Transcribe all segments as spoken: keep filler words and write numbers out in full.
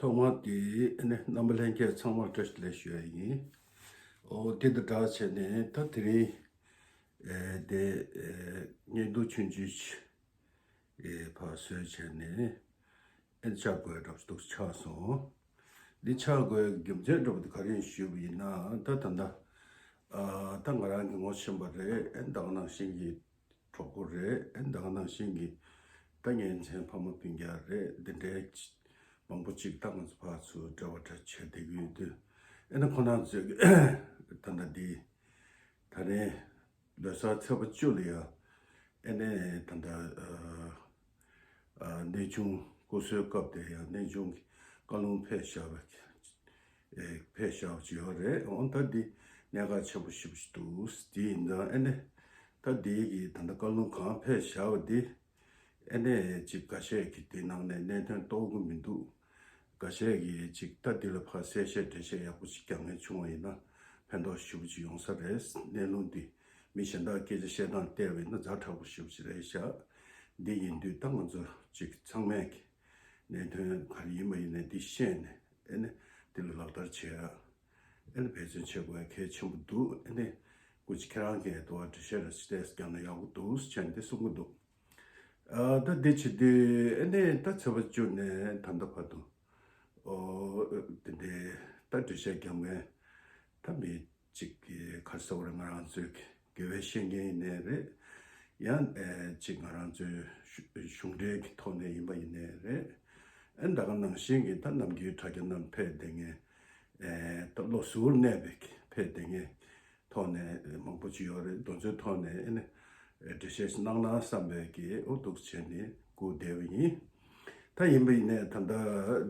ཐོག་མར་དེ་ཨ་ནི་རྣམ་པ་ལྷན་རྒྱས་ཚང་མར་བཀྲ་ཤིས་བདེ་ལེགས་ཞུ་ཡ་ཡིན། ཨོ་དེ་དང་སྦྲགས་བྱས་ནས་ད་དེ་རིང་ཨེ་དེ་ཨེ་བརྙན་ཐུང་ཆུང་ཆུང་ཞིག་ཨེ་ཕར་བཟོས་བྱས་ནས་ཨེ་ཆགས་དགོས་འདྲ་པོ་འདུག་ཆགས་སོང་། འདི་ཆགས་དགོས་རྒྱུ་མཚན་འདྲ་པོ་དེ་ག་རེ་ཡིན་ཞུས་པ་ཡིན་ན། ད་ད་ལྟ་ཨ་ད་ང་རང་གི་ངོ་ཤེས་པ་རེད། ཨེ་ད་ག་ནང་བཞིན་གྱི་གྲོགས་པོ་རེད། ཨེ་ད་ག་ནང་བཞིན་གྱི་ད་གཉེན་ཚན་ཕ་མ་སྤུན་ཀྱག་རེད། འདི་འདྲའི་མང་པོ་ཅིག་ད་ང་ཚོ་ཕར་ཚུར་འབྲེལ་བ་འདྲ་བྱས་བསྡད་ཀྱི་ཡོད་དུས། ཨེ་ནི་ཁོ་རང་ཚོས་ད་ལྟ་འདི་ད་རེས་ལོ་གསར་ཚེས་པ་བཅུ་ལ་ཡ་ཨེ་ནི་ད་ལྟ་ཨ་ཨ་གནས་ཆུང་སྐུ་གསོལ་སྐབས་དེ་ཡང་གནས་ཆུང་གི་བཀའ་ལུང་ཕེབས་བཞག་པ་ཨེ་ཕེབས་བཞག་པ་ཅིག་ཡོད་རེད། འོ་ད་འདི་གནད་འགག་ཆེན་པོ་ཞེ་པོ་ཞིག་འདུག་དེ་ཡིན་ཙང་ཨེ་ནི་ད་འདི་གི་ད་ལྟ་བཀའ་ལུང་གང་ཕེབས་བཞག་པ་འདི་ཨེ་ནི་ཅིག་འགའ་ཤས་ཀྱིས་དེའི་ནང་ནས་གནད་དོན་རྟོགས་ཀྱི་མི་འདུག་འགའ་ཤས་ཀྱིས་ཅིག་ད་འདི་ལ་ཕར་གསལ་བཤད་འགྲེལ་བཤད་ཡག་པོ་ཅིག་རྒྱག་མཁན་བྱུང་བ་ཡིན་ན་ཕན་ཐོགས་ཞེ་པོ་ཅིག་ཡོང་ས་རེད། གནས་ལུགས་འདི་མི་གཞན་དག་སྐད་ཆ་བཤད་སྟངས་བལྟས་པ་ཡིན་ན་ཛ་དྲག་པོ་ཞེ་པོ་ཅིག་རེད་ཤག་འདི་ཡིན་དུས་ད་ང་ཚོ་ཅིག་ཚང་མས་ཀྱི་གནད་དོན་ག་རེ་ཡིན་པ་ཡིན་ནའི་འདི་ཤེས་ནས་ཨེ་ནི་འདི་ལ་ལག་བསྟར་བྱེད་ཡ་ཨེ་ནི་འབད་བརྩོན་བྱེད་དགོས་ཡ་གལ་ཆེན་པོ་འདུག་ཨེ་ནི་སྐུ་མཁྱེན་ཁྱེད་རང་གིས་དུ་བ་འགྲེལ་བཤད་ར་ཅིག་བལྟས་རྒྱག་ན་ཡག་པོ་འདུག་བྱས་ནས་འདི་གསུང་གི་འདུག་ཨ་ད་འདི་བྱེད་དུས་ཨེ་ནི་ད་ཚེས་པ་བཅུ་ནས་ད་ལྟ་བར་དུ་ཨོ་དེ་འདྲའི་ད་འགྲེལ་བཤད་རྒྱག་མཁན་ད་མི་གཅིག་གི་ག་རེ་ཟེར་དགོས་རེད། ང་རང་ཚོའི་དགེ་བའི་བཤེས་གཉེན་ཡིན་ནའི་རེད། ཡང་ཨེ་གཅིག་ང་རང་ཚོའི་གཞུང་གཞུང་འབྲེལ་གྱི་ཐོག་ནས་ཡིན་པ་ཡིན་ནའི་རེད། ཨེ་ད་ག་ནང་བཞིན་གྱི་ད་ནམ་རྒྱུན་དྲ་རྒྱ་རྣམས་ཕེབས་བསྡད་མཁན་ཨེ་ད་བློ་གཟུར་གནས་པའི་ཕེབས་བསྡད་མཁན་ཐོག་ནས་མང་པོ་ཅིག་ཡོད་རེད། དེ་ཚོའི་ཐོག་ནས་ཨེ་ནི་འགྲེལ་བཤད་གནང་ན་བསམ་པའི་གི་འོ་འདུག་བྱས་ནས་སྒུག་བསྡད་པ་ཡིན། ད་ཡིན་པ་ཡིན་ནའི་ད་ལྟ་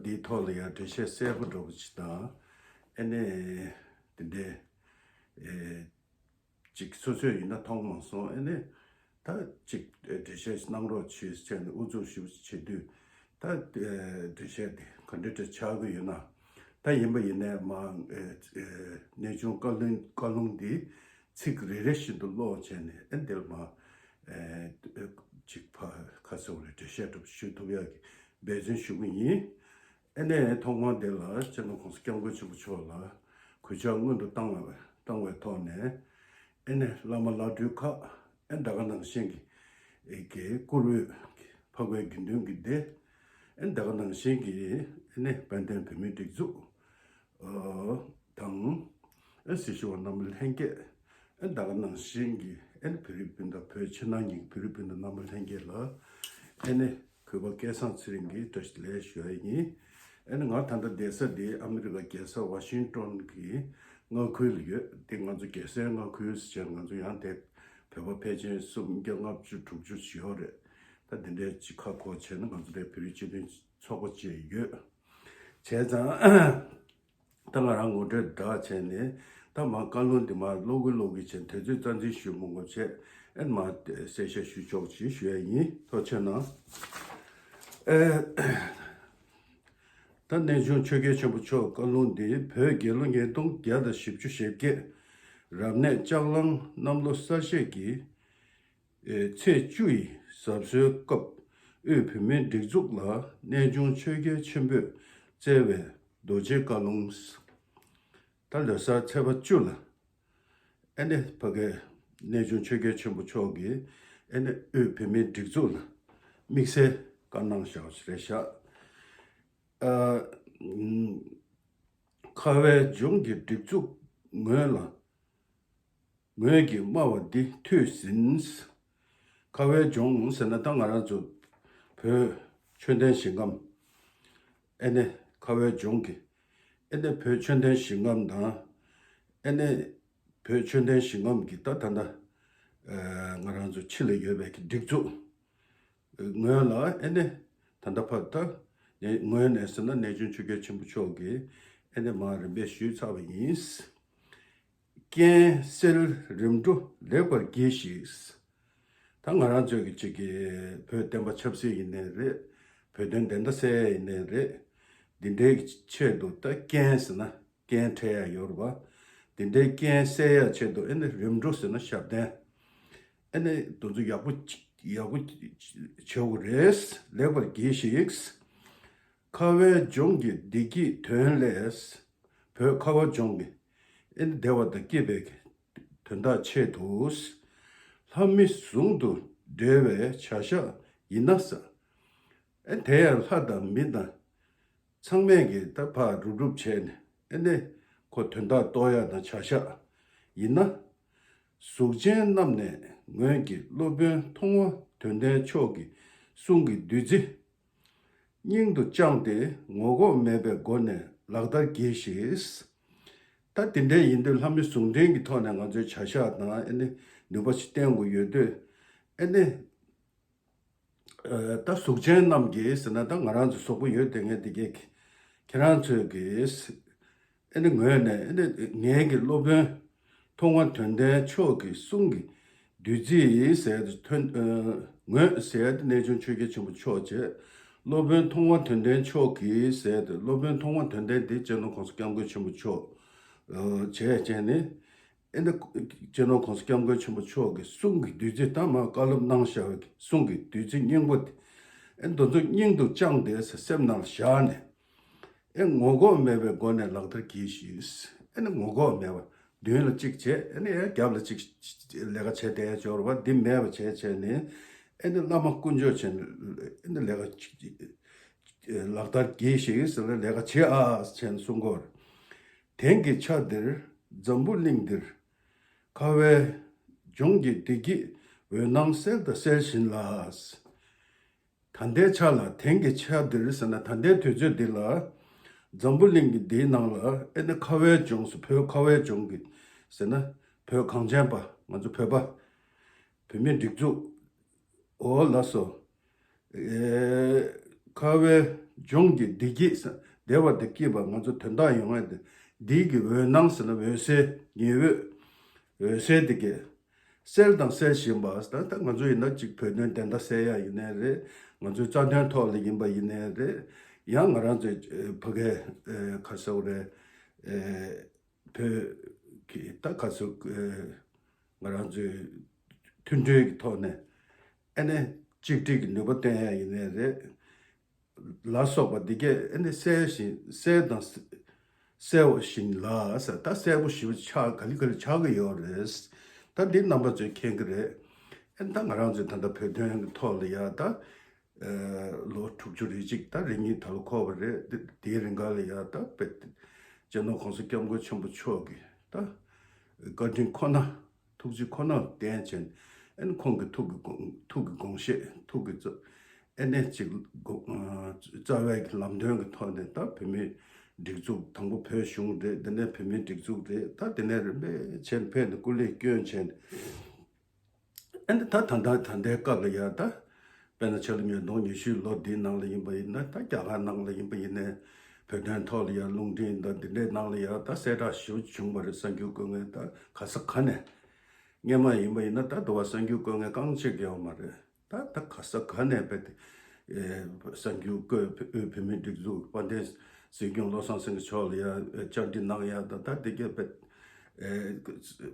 འདིའི་ཐོག་ལ་ཡང་འགྲེལ་བཤད་གསལ་པོ་འདྲ་པོ་ཅིག་དང་ཨེ་ནི་དེ་འདྲའི་ཨེ་ཅིག་སོ་སོས་ཡིན་ན་མཐོང་མ་སོང་། ཨེ་ནི་ད་ཅིག་འགྲེལ་བཤད་གནང་རོགས་བྱེད་ཟེར་ནས་ཨུ་ཚུགས་ཞེ་པོ་བྱེད་དུས་ད་འགྲེལ་བཤད་དེ་ག་འདྲ་འདྲ་ཆགས་ཀྱི་ཡོད་ན། ད་ཡིན་པ་ཡིན་ནའི་མ་གནས་ཆུང་བཀའ་བློན་བཀའ་ལུང་འདི་ཚིག་རེ་རེ་བཞིན་དུ་ཀློག་བྱས་ནས་ཨེ་འདིར་མ་ཅིག་ཕ་ཁ་སོ་རེ་འགྲེལ་བཤད་འདྲ་པོ་ཞུ་ཐུབ་ཡག་གི་འབད་བརྩོན་ཞུ་གི་ཡིན། ཨེ་ནས་ཐོག་མར་དེ་ལ་སྤྱི་ནོར་༸གོང་ས་༸སྐྱབས་མགོན་ཆེན་པོ་མཆོག་ལ་གུས་ཕྱག་སྔོན་དུ་བཏང་བ་བཏང་བའི་ཐོག་ནས་ཨེ་ནས་བླ་མ་བླ་སྤྲུལ་ཁག་ཨེ་ད་ག་ནང་བཞིན་གྱི་ཨེ་གི་བཀུར་འོས་འཕགས་པའི་དགེ་འདུན་གྱི་སྡེ་ཨེ་ད་ག་ནང་བཞིན་གྱི་ཨེ་ནས་དཔལ་ལྡན་བོད་མིའི་སྒྲིག་འཛུགས་དང་ཨེ་སྲི་ཞུ་བ་རྣམ་པ་ལྷན་རྒྱས་ཨེ་ད་ག་ནང་བཞིན་གྱི་ཨེ་ནས་བོད་རིགས་སྤུན་ཟླ་བོད་ཕྱི་ནང་གཉིས་ཀྱི་བོད་རིགས་སྤུན་ཟླ་རྣམ་པ་ལྷན་རྒྱས་ལ་ཨེ་ནས་གུས་པ་སྐལ་བཟང་ཚེ་རིང་གིས་བཀྲ་ཤིས་བདེ་ལེགས་ཞུ་ཡ་ཡིན། ཨེ་ནས་ང་ད་ལྟ་བསྡད་ས་འདི་ཨ་མི་རི་ཀ་རྒྱལ་ས་ཝ་ཤིང་ཊོན་གྱི་མངའ་ཁུལ་ལ་ཡོད། འདི་ང་ཚོ་རྒྱལ་སའི་མངའ་ཁུལ་ཟེར་བྱས་ང་ཚོ་ཡང་དེ་བོད་པ་ཕལ་ཆེར་སུམ་བརྒྱ་ལྔ་བཅུ་དྲུག་ཅུ་ཞིག་ཡོད་རེད། ད་འདི་འདྲའི་ཅིག་ཁ་ཁོ་བྱས་ན་ང་ཚོ་འདྲའི་བོད་རིགས་སྤྱི་མཐུན་ཚོགས་པ་བཅས་ཡོད། བྱས་ཙང་ད་ང་རང་ངོ་སྤྲོད་འདྲ་བྱས་ནས་ད་མ་བཀའ་ལུང་འདི་མ་ཀློག་གི་ཀློག་གི་བྱས་དུས་ཚོད་རྩ་འཛིན་ཞུ་མི་དགོས་བྱས་ཨེ་མ་གསལ་བཤད་ཞུ་ཆོག་ཅིག་ཞུ་ཡ་ཡིན། ཐུགས་རྗེ་གནང་། ཨེ་ད་གནས་ཆུང་ཆོས་རྒྱལ་ཆེན་པོ་མཆོག་བཀའ་ལུང་འདི་བོད་རྒྱལ་ལོ་ཉིས་སྟོང་བརྒྱ་དང་བཞི་བཅུ་ཞེ་བརྒྱད་རབ་གནས་ལྕགས་གླང་གནམ་ལོ་གསར་བཞད་ཀྱི་ཚེས་བཅུ་ཡི་གཟབ་གསོལ་སྐབས་དབུས་བོད་མིའི་སྒྲིག་འཛུགས་ལ་གནས་ཆུང་ཆོས་རྒྱལ་ཆེན་པོས་བསྩལ་བའི་རྡོ་རྗེ་བཀའ་ལུང་། ད་ལོ་གསར་ཚེས་པ་བཅུ་ལ་ཨེ་ནས་ཕ་གའི་གནས་ཆུང་ཆོས་རྒྱལ་ཆེན་པོ་མཆོག་གིས་ཨེ་ནས་དབུས་བོད་མིའི་སྒྲིག་འཛུགས་ལ་དམིགས་བསལ་བཀའ་གནང་བཞག་པ་རེད་ཤག་ཨ་ཁ་བའི་ལྗོངས་ཀྱི་སྒྲིག་འཛུགས་ངོས་ལ་ངོས་ཀྱིས་སྨྲ་བ་འདི་ཐོས་ཟིན། ཁ་བའི་ལྗོངས་ཟེར་ན་ད་ང་རང་ཚོ་བོད་ཆོས་ལྡན་ཞིང་ཁམས་ཨེ་ནས་ཁ་བའི་ལྗོངས་ཀྱི་ཨེ་ནས་བོད་ཆོས་ལྡན་ཞིང་ཁམས་དང་ཨེ་ནས་བོད་ཆོས་ལྡན་ཞིང་ཁམས་ཀྱི་ད་ད་ལྟ་ང་རང་ཚོ་ཕྱི་ལ་ཡོད་པའི་གི་སྒྲིག་འཛུགས་ངོས་ལ་ཨེ་ནས་ད་ལྟ་བར་ད་ངོས་ནས་ཟེར་ན་གནས་ཆུང་ཆོས་རྒྱལ་ཆེན་པོ་མཆོག་གིས་ཨེ་ནས་མར་རིམ་པས་ཞུས་ཚར་བ་ཡིན། རྐྱེན་སེལ་རིམ་གྲོ་ལེགས་པར་གྱིས་ཤིག་ད་ང་རང་ཚོའི་གི་ཅིག་གི་བོད་བསྟན་པ་ཆབ་སྲིད་ཡིན་ནའི་རེད། བོད་དོན་བདེན་མཐའ་གསལ་ཡ་ཡིན་ནའི་རེད། འདི་འདྲའི་གི་ཆེད་དུ་ད་རྐྱེན་ཟེར་ན་རྐྱེན་འཕྲད་ཡ་ཡོད་རེད་པ། འདི་འདྲའི་རྐྱེན་སེལ་ཡ་ཆེད་དུ་ཨེ་ནི་རིམ་གྲོ་ཟེར་ན་ཞབས་བརྟན་ཨེ་ནི་དེ་ཚོ་ཡག་པོ་ཅིག་ཡག་པོ་བྱེད་དགོས་རེད། ལེགས་པར་གྱིས་ཤིག་ཁ་བའི་ལྗོངས་ཀྱི་བདེ་སྐྱིད་དོན་ལས། བོད་ཁ་བ་ལྗོངས་ཀྱི་ཨེ་ནི་བདེ་བ་དང་སྐྱིད་པའི་དོན་དག་ཆེད་དུ། ལྷ་མི་ཟུང་དུ་འབྲེལ་བའི་བྱ་བཞག་ཡིན་ན་ཟེར། ཨེ་དེ་ཡང་ལྷ་དང་མི་དང་ཚང་མས་ཀྱི་ད་ཕར་རུབ་རུབ་བྱས་ནས་ཨེ་ནི་ཁོ་དོན་དག་རྟོགས་ཡ་དང་བྱ་བཞག་ཡིན་ན། གཟུགས་ཅན་རྣམས་ནས་ངོས་ཀྱི་སློབ་དཔོན་མཐོང་བ་དོན་ལྡན་མཆོག་གི་གསུང་གི་བདུད་རྩི་སྙིང་དུ་བཅངས་ཏེ་ངོ་ལྐོག་མེད་པའི་སྒོ་ནས་ལག་བསྟར་གྱིས་ཤིག། ད་དེ་འདྲའི་ཡིན་དུས་ལྷ་མི་ཟུང་འབྲེལ་གྱི་ཐོག་ནས་ང་ཚོའི་བྱ་བཞག་དང་ཨེ་ནི་ནུས་པ་ཞིག་བསྟན་དགོས་ཡོད་དུས། ཨེ་ནི་ད་གཟུགས་ཅན་རྣམས་ཀྱིས་ཟེར་ན་ད་ང་རང་ཚོ་གཟུགས་པོ་ཡོད་དེ་ངས་དེ་གས་ཁྱེད་རང་ཚོས་ཀྱིས་ཨེ་ནི་ངོས་ནས་ཨེ་ནི་ངེད་ཀྱི་སློབ་དཔོན་མཐོང་བ་དོན་ལྡན་མཆོག་གི་གསུང་གི་བདུད་རྩི་ཡིན་ཟེར་ཏེ་ཐོན། ངོས་ཟེར་ཏེ་གནས་ཆུང་ཆོས་རྒྱལ་ཆེན་པོ་མཆོག་བྱས། སློབ་དཔོན་མཐོང་བ་དོན་ལྡན་མཆོག་གིས་ཟེར་ཏེ་སློབ་དཔོན་མཐོང་བ་དོན་ལྡན་འདི་སྤྱི་ནོར་༸གོང་ས་༸སྐྱབས་མགོན་ཆེན་པོ་མཆོག་བྱས་བྱས་ནས། ཨེ་འདི་སྤྱི་ནོར་༸གོང་ས་༸སྐྱབས་མགོན་ཆེན་པོ་མཆོག་གི་གསུང་གི་བདུད་རྩི་ད་མར་བཀའ་སློབ་གནང་བཞག་པའི་གསུང་གི་བདུད་རྩི་སྙིང་པོ་དེ་ཨེ་འདི་ཚོ་སྙིང་དུ་བཅངས་ཏེ་སེམས་ནང་བཞག་ནས། ཨེ་ངོ་ལྐོག་མེད་པའི་སྒོ་ནས་ལག་བསྟར་གྱིས་ཤིག། ཨེ་ནི་ངོ་ལྐོག་མེད་པ་མདུན་ལ་གཅིག་བྱས་ཨེ་ནི་ཨེ་རྒྱབ་ལ་གཅིག་ལས་ཀ་བྱས་བསྡད་ཡ་འབྱོར་བ་འདི་མེད་པ་བྱས་བྱས་ནས་ཨེ་ནི་བླ་མ་དཀོན་མཆོག་ཆེན་ཨེ་ནི་ལས་ཀ་གཅིག་ལག་བསྟར་གྱིས་ཤིག་ཟེར་ལ་ལས་ཀ་བྱེད་ཨ་ཟེར་ནས་གསུང་གོ། དེང་གི་ཆ་འདིར་འཛམ་བུ་གླིང་འདིར་ཁ་བའི་ལྗོངས་ཀྱི་བདེ་སྐྱིད་འོད་སྣང་གསལ་དང་གསལ་བཞིན་ལ། ད་ལྟའི་ཆ་ལ་དེང་གི་ཆ་འདིར་ཟེར་ན་ད་ལྟའི་དུས་ཚོད་འདི་ལ་འཛམ་བུ་གླིང་གི་འདིའི་ནང་ལ་ཨེ་ནི་ཁ་བའི་ལྗོངས་སུ་བོད་ཁ་བའི་ལྗོངས་ཀྱི་ཟེར་ན་བོད་གངས་ཅན་པ་ང་ཚོ་བོད་པ་བོད་མིའི་སྒྲིག་འཛུགས་འོ་ལགས་སོ། ཨེ་ཁ་བའི་ལྗོངས་ཀྱི་བདེ་སྐྱིད་ཟེར་བདེ་བ་དང་སྐྱིད་པ་ང་ཚོ་དོན་དག་ཡོང་ཡ་དེ་འདི་གི་འོད་སྣང་ཟེར་ན་འོད་ཟེར་ཉི་འོད་འོད་ཟེར་དེ་གས། གསལ་དང་གསལ་བཞིན་པ་ད་ལྟ་ང་ཚོ་ཡིན་ན་གཅིག་བོད་དོན་བདེན་མཐའ་གསལ་ཡ་ཡིན་ནའི་རེད། ང་ཚོའི་རྩ་དོན་ཐོག་ལ་ཡིན་པ་ཡིན་ནའི་རེད། ཡང་ང་རང་ཚོའི་ཨེ་ཕ་གའི་ཨེ་ག་རེ་ཟེར་དགོས་རེད། ཨེ་བོད་ཀྱི་ད་ག་ཚོད་ཨེ་ང་རང་ཚོའི་མཐུན་སྒྲིལ་གྱི་ཐོག་ནས་ཨེ་ནས་གཅིག་སྒྲིལ་གྱི་ནུས་པ་བཏོན་ཡ་ཡིན་ནའི་རེད། ལ་སོགས་པ་འདི་གས་ཨེ་ནི་གསལ་བཞིན་གསལ་དང་གསལ་བ་བཞིན་ལ་ཟེར་ད་གསལ་པོ་ཞེ་པོ་ཆགས་ག་ལེ་ག་ལེ་ཆགས་ཀྱི་ཡོད་རེད། ད་འདི་རྣམ་པ་ཚོས་མཁྱེན་གྱི་རེད། ཨེ་ནི་ད་ང་རང་ཚོའི་ད་ལྟ་བོད་དོན་གྱི་ཐོག་ལ་ཡ་ད་ལོ་དྲུག་ཅུ་རེ་གཅིག་ད་རེ་གཉིས་ད་ལོ་འཁོར་བ་རེད། འདི་འདིའི་རིང་ག་ལ་ཡ་ད་དཔེ་སྤྱི་ནོར་༸གོང་ས་༸སྐྱབས་མགོན་ཆེན་པོ་མཆོག་གི་ད་བཀའ་དྲིན་ཁོ་ན། ཐུགས་རྗེ་ཁོ་ནར་བརྟེན་བྱས་ཨེ་ནི་ཁོང་གི་ཐུགས་ཀྱི་དགོངས་ཐུགས་ཀྱི་དགོངས་བཞེད་ཐུགས་ཀྱི་རྩ་ཨེ་ནི་ཅིག་དགོངས་རྩ་བའི་གི་ལམ་སྟོན་གྱི་ཐོག་ནས་ད་བོད་མིའི་སྒྲིག་འཛུགས་དང་པོ་བོད་གཞུང་རེད། དེ་ནས་བོད་མིའི་སྒྲིག་འཛུགས་རེད། ད་དེ་ནས་རིམ་པས་བྱས་ནས་ཕེབས་ནས་སྐུ་ལས་བསྐྱོན་བྱས་ཨེ་ནི་ད་ད་ད་ད་ལྟའི་སྐབས་ལ་ཡ་ད་དཔེར་ན་ཕྱི་ལོ་ཉིས་སྟོང་ཉི་ཤུའི་ལོ་འདིའི་ནང་ལ་ཡིན་པ་ཡིན་ན་ད་རྒྱ་གར་ནང་ལ་ཡིན་པ་ཡིན་ནའི་བོད་དོན་ཐོག་ལ་ཡ་རླུང་འཕྲིན་དང་འདི་འདྲའི་ནང་ལ་ཡ་ད་གསལ་བསྒྲགས་ཞེ་པོ་བྱུང་བ་རེད། གསར་འགྱུར་བཀོད་མཁན་ད་ག་ས་ག་ནས། སྔོན་མ་ཡིན་པ་ཡིན་ན་ད་དུ་བ་གསར་འགྱུར་བཀོད་མཁན་རྐང་གཅིག་ཡོད་མ་རེད། ད་ད་ག་ས་ག་ནས་བས་ཏེ་གསར་འགྱུར་བཀོད་བོད་བོད་མིའི་སྒྲིག་འཛུགས་དཔལ་ལྡན་སྲིད་སྐྱོང་བློ་བཟང་སེང་གེ་མཆོག་ལ་ཡ་བཅར་འདྲི་གནང་ཡ་ད་ད་དེ་གས་བས་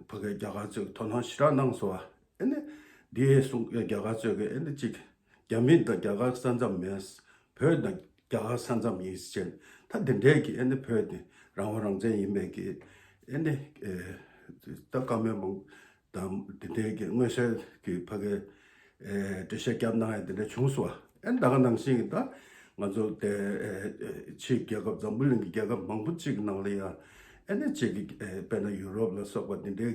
ཕ་གའི་རྒྱ་གར་ཚོས་དོ་སྣང་ཞེ་དྲག་གནང་སོང་བ། ཨེ་ནི་འདི་གསུང་རྒྱ་གར་ཚོས་གི་ཨེ་ནི་གཅིག་རྒྱ་མི་དང་རྒྱ་གར་ས་མཚམས་མེད། བོད་དང་རྒྱ་གར་ས་མཚམས་ཡིན་ཟེར་བྱས་ད་དེ་འདྲའི་གི་ཨེ་ནི་བོད་དེ་རང་དབང་རང་བཙན་ཡིན་པའི་གི་ཨེ་ནི་ད་བཀའ་མོལ་མང་དང་དེ་འདྲའི་གི་མངོན་གསལ་གི་ཕ་གི་འགྲེལ་བཤད་བརྒྱབ་གནང་ཡ་དེ་འདྲ་བྱུང་སོང་བ། ཨེ་ད་ག་ནང་བཞིན་གི་ད་ང་ཚོ་དེ་ཕྱིའི་རྒྱལ་ཁབ་འཛམ་བུ་གླིང་གི་རྒྱལ་ཁབ་མང་པོ་གཅིག་ནང་ལ་ཡ་ཨེ་ནི་གཅིག་གི་དཔེར་ན་ཡུ་རོབ་ལ་སོགས་པ་དེ་འདྲའི་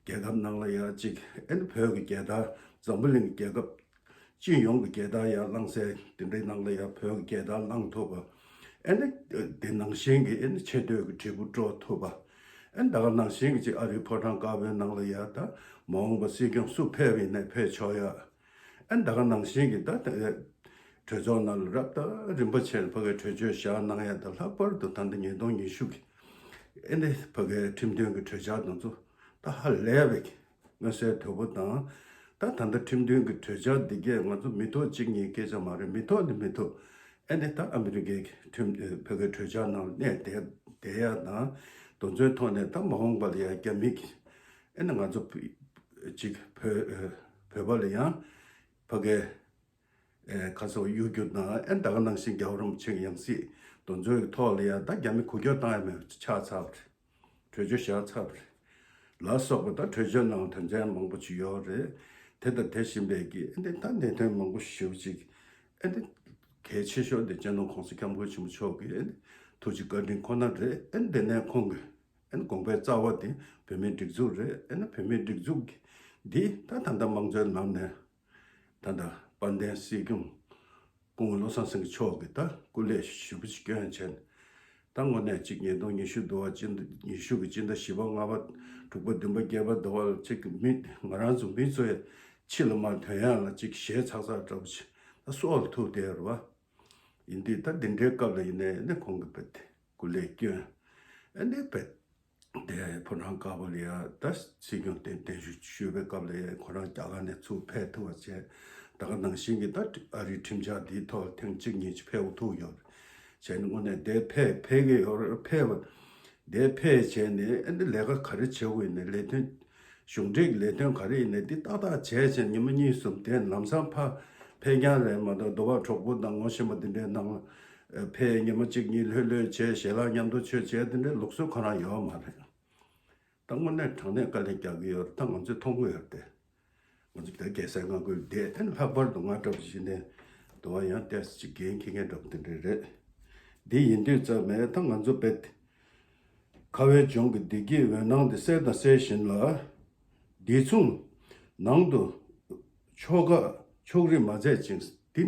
གི་རྒྱལ་ཁབ་ནང་ལ་ཡ་གཅིག་ཨེ་ནི་བོད་ཀྱི་རྒྱལ་དར་འཛམ་བུ་གླིང་གི་རྒྱལ་ཁབ་སྤྱི་ཡོངས་ཀྱི་རྒྱལ་དར་ཡང་བསླངས་སའི་དེ་འདྲའི་ནང་ལ་ཡང་བོད་ཀྱི་རྒྱལ་དར་བསླངས་ཐུབ་པ། ཨེ་ནི་དེ་ནང་བཞིན་གྱི་ཨེ་ནི་ཆེ་བསྟོད་ཀྱི་དྲིལ་བུ་དཀྲོལ་ཐུབ་པ། ཨེ་ནི་ད་ག་ནང་བཞིན་གྱི་ཅིག་ཨ་རིའི་ཕོ་བྲང་དཀར་པོའི་ནང་ལ་ཡང་ད་མ་འོངས་པ་སྲིད་སྐྱོང་སུ་ཕེབས་ཡིན་ནའི་ཕེབས་ཆོག་ཡ། ཨེ་ནི་ད་ག་ནང་བཞིན་གྱི་ད་དེ་གྲོས་ཚོགས་ནང་ལ་རབ་དང་རིམ་པ་བྱས་ནས་ཕ་གིའི་གྲོས་ཆོད་བཞག་གནང་ཡ་ད་ལྷག་པར་དུ་ད་ལྟ་ཉིས་སྟོང་ཉི་ཤུ་གི་ཨེ་ནི་ཕ་གིའི་ཁྲིམས་མཐུན་གྱི་གྲོས་འཆར་དེ་ཚོ་ད་ཧ་ལས་པའི་མངོན་གསལ་དོད་པོ་དང་། ད་ད་ལྟ་ཁྲིམས་མཐུན་གྱི་གྲོས་འཆར་འདི་གས་ང་ཚོ་མི་ཐོག་གཅིག་གཉིས་སྐད་ཆ་མ་རེད། མི་ཐོག་ནི་མི་ཐོག་ཨེ་ནི་ད་ཨ་མི་རི་ཀའི་ཁྲིམས་བོད་ཀྱི་གྲོས་འཆར་ནང་གནས་བསྡད་བསྡད་ཡ་དང་། དེ་ཚོའི་ཐོག་ནས་ད་མ་འོངས་པ་ལ་ཡ་རྒྱ་མི་གི་ཨེ་ནི་ང་ཚོ་གཅིག་བོད་བོད་པ་ལ་ཡང་ཕ་གའི་ ཨེ་ཁ་སོགས་གཡུག་རྒྱུ་དང་ཨེ་ད་ག་ནང་བཞིན་རྒྱལ་བ་རིན་པོ་ཆེ་གི་ཡང་སྲིད་དེ་ཚོའི་ཐོག་ལ་ཡང་ད་རྒྱ་མི་འགུལ་སྐྱོད་བཏང་ཡ་མེད་པ་ཆགས་ཚར་བ་རེད། གྲོས་ཆོད་བཞག་ཚར་བ་རེད། ལ་སོགས་པ་ད་གྲོས་ཆོད་ནང་དོན་ཚན་མང་པོ་ཅིག་ཡོད་རེད། དེ་དང་དེ་བཞིན་པའི་གི་ཨེ་འདི་ད་གནད་དོན་མང་པོ་ཞེ་པོ་ཅིག་ཨེ་འདི་གལ་ཆེ་ཤོས་དེ་སྤྱི་ནོར་༸གོང་ས་༸སྐྱབས་མགོན་ཆེན་པོ་མཆོག་གི་ཨེ་འདི་ཐུགས་རྗེ་བཀའ་དྲིན་ཁོ་ན་རེད། ཨེ་འདི་ནས་ཁོང་གི་ཨེ་དགོངས་པའི་རྩ་བ་དེ་བོད་མིའི་སྒྲིག་འཛུགས་རེད། ཨེ་ན་བོད་མིའི་སྒྲིག་འཛུགས་ཀྱི་འདི་ད་ད་ལྟ་དམངས་གཙོའི་ལམ་ནས་ད་ལྟ་དཔལ་ལྡན་སྲིད་སྐྱོང་སྐུ་ངོ་བློ་བཟང་སེང་གེ་མཆོག་གིས་ད་སྐུ་ལས་ཞེ་པོ་ཅིག་བསྐྱོན་བྱས་ནས་ད་དངོས་གནས་གཅིག་ཉིས་སྟོང་ཉི་ཤུ་འདུག་བ། སྤྱི་ཟླ་ཉི་ཤུ་གི་སྤྱི་ཟླ་བཞི་པ་ལྔ་པ་དྲུག་པ་བདུན་པ་བརྒྱད་པ་འདུག་བ་ཅིག་མི་ང་རང་ཚོ་མི་ཚོ་ཡ་ཕྱི་ལ་མར་ཐོན་ཡག་ལ་ཅིག་ཞེད་ཚགས་ཚགས་འདྲ་པོ་ཅིག་ད་སྲོག་ལ་ཐུག་བསྡད་ཡོད་རེད་བ། ཡིན་དུས་ད་འདི་འདྲའི་སྐབས་ལ་ཡིན་ནའི་ནི་ཁོང་གི་བེད་སྐུ་ལས་བསྐྱོན། ཨ་ནི་བེད་དེ་ཕོ་བྲང་དཀར་པོ་ལ་ཡ་ད་སྲིད་སྐྱོང་བརྟན་བརྟན་བཞུགས་ཞུས་པའི་སྐབས་ལ་ཡ་ཁོ་རང་རྒྱ་གར་ནས་ཚུར་ཕེབས་ཐུབ་པ་བྱས། ད་ག་ནང་བཞིན་གྱི་ད་ཨ་རིའི་ཁྲིམས་འཆར་འདིའི་ཐོག་ལ་ཐེངས་གཅིག་གཉིས་ཅིག་ཕེབས་ཐུབ་ཡོད་རེད། བྱས་ནས་དངོས་གནས་དེ་ཕེབས་ཕེབས་ཀྱི་ཡོད་རེད། ཕེབས་པ་དེ་ཕེབས་བྱས་ནས་ཨ་ནི་ལས་ཀ་ག་རེ་བྱེད་དགོས་ཡིན་ནའི་ལས་དོན་གཞུང་འབྲེལ་གྱི་ལས་དོན་ག་རེ་ཡིན་ནའི་འདི་ཏག་ཏག་བྱས་བྱས་ཉི་མ་གཉིས་གསུམ་དེ་ལམ་སང་ཕར་ཕེབས་རྐྱང་རེད་མ་གཏོགས་དོ་བ་གྲོགས་པོ་དང་ངོ་ཤེས་པ་འདི་འདྲའི་ནང་ལ་ཕེབས་ཉི་མ་གཅིག་གཉིས་ལྷོད་ལྷོད་བྱས་ཞལ་ལག་མཉམ་དུ་མཆོད་བྱས་དེ་འདྲའི་ལུགས་སྲོལ་ཁོ་རང་ཡོད་མ་རེད། ད་དངོས་གནས་དྲང་གནས་དཀའ་ལས་རྒྱག་གི་ཡོད་རེད། ད་ང་ཚོས་མཐོང་གི་ཡོད་རེད་དེ། ང་ཚོ་ད་རྒྱལ་སའི་མངའ་ཁུལ་བསྡད་དེ་ལྷག་པར་དུ་ང་འདྲ་པོ་ཞིག་ནས་དུ་བ་ཡང་ཏོག་ཙམ་ཅིག་འགན་འཁྱེར་མཁན་འདྲ་པོ་དེ་འདྲ་རེད། འདི་ཡིན་དུས་ཙམ་མེད་ད་ང་ཚོ་བེད། ཁ་བའི་ལྗོངས་ཀྱི་བདེ་སྐྱིད་འོད་སྣང་དེ་གསལ་དང་གསལ་བཞིན་ལ། འདི་མཚུངས་ནང་དུ་ཆོ་ག་ཕྱོགས་རིས་མ་མཛད་ཅིང་། འདི་